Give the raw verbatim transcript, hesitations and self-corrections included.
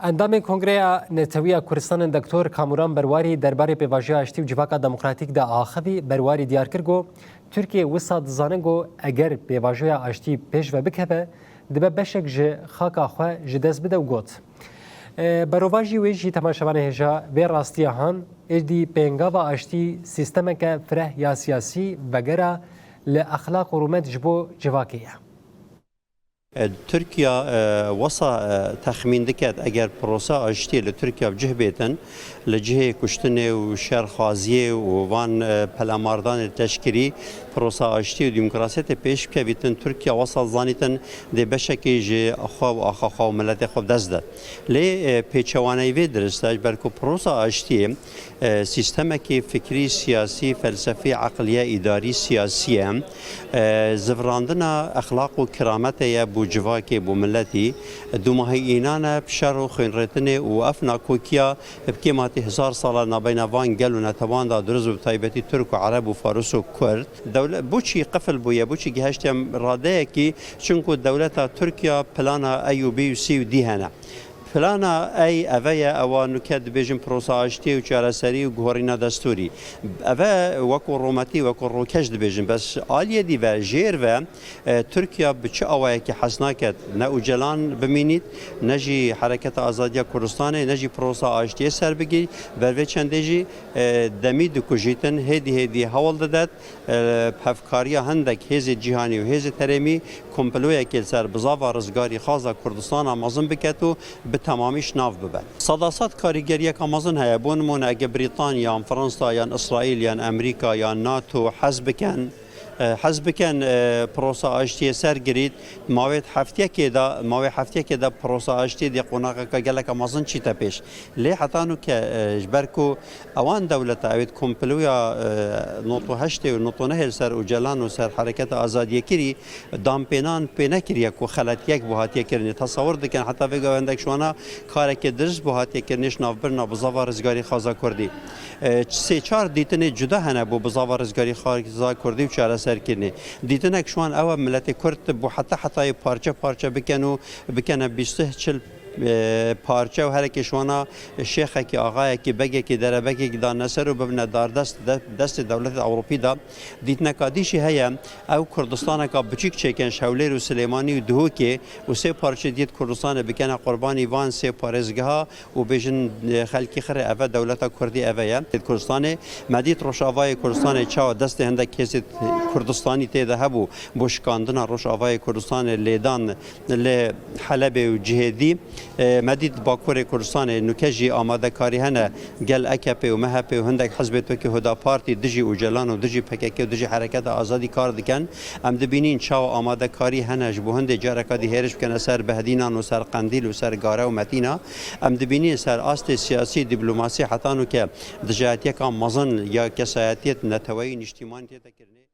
Endamên Kongreya Netewî ya Kurdistanê Doktor Kamuran Berwarî derbarê pêvajoya aştî û civaka demokratîk de axivî. Berwarî diyar kir ku Tirkiye wisa dizane ku eger pêvajoya aştî pêş ve bikeve, dibe beşek ji xaka xwe ji dest bide û got, e, berovajî wê jî temaşevanê hêja vê rastiya han, êdî pêngava aştî sîstemeke fireh ya siyasî vegera li exlaq û rûmet ji bo civakê ye. E, Tirkiya, e, wesa, e, texmîn diket, eger prosa aştiyê li Tirkiya bi cih bêtin, li cihê kuştinê û şerxwaziyê û van, e, pelemardanê teşkirî prosa aştiyê û demokrasiyetê pêş bikevîtin, Tirkiya wesa zanîtin dê beşekî ji xwe û axa xwe û miletê xwe bi dest de. Lê, e, pêçewaneyî vê dirist e, ji ber ku prosa aştiyê e, sîstemekî fikrî, siyasî, felsefî, eqliye, îdarî, siyasî ye. E, zivirandina exlaq û kirametê ye bo civakê, bo miletî. Dumahî înan e bi şer û xwînrêtinê û ev nakokiya bi kêmatî hezar sala nabeyna van gel û netewan de dirust bû, bi taybetî Tirk û Ereb û Faris û Kurd. Dewle-, boçî qifil bûye, boçî gihiştiye radeyekî? Çinku dewleta Tirkiya plana A û B û C û D hene. Plana A eve ye, ewa nuke dibêjin prosa aştiyê û çareserî û guhorîna destûrî. Eve wekû rûmetî, wekû rûkeş dibêjin. Bes aliyê dî ve, jêr ve, e, Tirkiya bi çi awayekî hez naket ne Ocalan bimînît, ne jî Hereketa Azadiya Kurdistanê, ne jî prosa aştiyê ser bigî. Ber vê çendê jî, e, demî dikujîtin, hêdî hêdî hewl didet, e, bi hevkariya hindek hêzê cîhanî û hêzê herêmî komployekê li ser bizava rizgarî xaza Kurdistana mezin biket û bi temamî şinav bibe. Sedased karîgeriyeka mezin heye. Bo nimûne, ege Brîtanya, yan Fransa, yan Îsraîl, yan Amerîka, yan NATO hez bikin, e, hez bikin, e, prosa aştiyê ser girît, mawê heftiyekê de, mawê heftiyekê de prosa aştiyê dê qonaxeke geleke mezin çîte pêş. Lê heta nûke, e, ji ber ku ewan dewleta, ew ê komploya, e, nod û heştê û nod û nehê li ser Ocalan û ser Hereketa Azadiyekirî danpênan pê nekiriye ku xeletiyek bo hatiye kirinê. Tesewir dikin, heta vê gavendek ji wana karekê dirist bo hatiye kirinê ji navbirina bizava rizgarî xaza Kurdî. E, sê çar dîtinê cuda hene bo bizava rizgarî xaza Kurdî û çareserkirinê. Dîtinek ji wan ew e, miletê Kurd bo heta hetayê parçe parçe bikin û bikene bîst çil, e, parçe û hereke ji wana şêxekî, axayekî, begekî, derebekekî dane ser û bibine dardest de, destê dewletê Ewropî de. Dîtineka dî jî heye, ew Kurdistaneka biçûk çêkin ji Hewlêr û Silêmanî û Duhokê û sê parçe diyê di Kurdistanê bikene qurbanî van sê parêzgeha û bêjin, e, xelkî xirê eve, dewleta Kurdî eve ye. Di Kurdistanê me dît Rojavayê Kurdistanê çawa destê hindek kesê Kurdistanî tê de hebû bo şikandina Rojavayê Kurdistanê lêdan li Helebê û cihê dî. E, me dît Bakurê Kurdistanê nûke jî amadekarî hene, gel A K P û M H P û hindek hizbê Tirkî Huda Partî dijî Ocalan û dijî P K K û dijî Hereketa Azadî kar dikin. Em dibînin çawa amadekarî hene ji bo hindê careka dî hêriş bikene ser Behdînan û ser Qendîl û ser Gare û Metîna. Em dibînin ser astê siyasî, dîplomasî heta nûke dijayetiyeka mezin ya kesayetiyê neteweyî, niştîmanî tête kirinê.